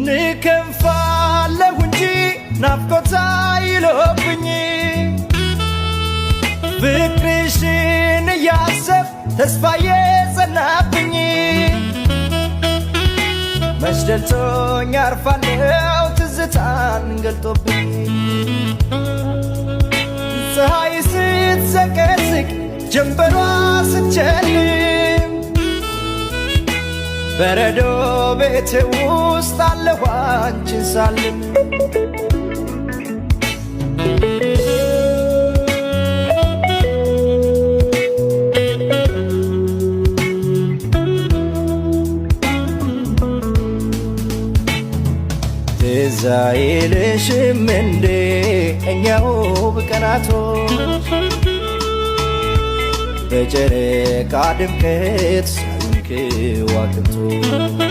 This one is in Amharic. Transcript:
ንከንፋለሁ እንጂ ናፍቆት አይሎብኝ፣ ፍቅርሽን እያሰብ ተስፋ የጸናብኝ፣ መች ደልቶኝ አርፋለሁ ትዝታን ገልጦብኝ። ፀሐይ ስትዘቀዝቅ፣ ጀንበሯ ስትጨልም፣ በረዶ ቤቴ ውስጥ አለሁ አንቺን ሳልም። ትዝ አይልሽም እንዴ እኛ ውብ ቀናቶች፣ በጨረቃ ድምቀት ሳዩን ከዋክብቶች?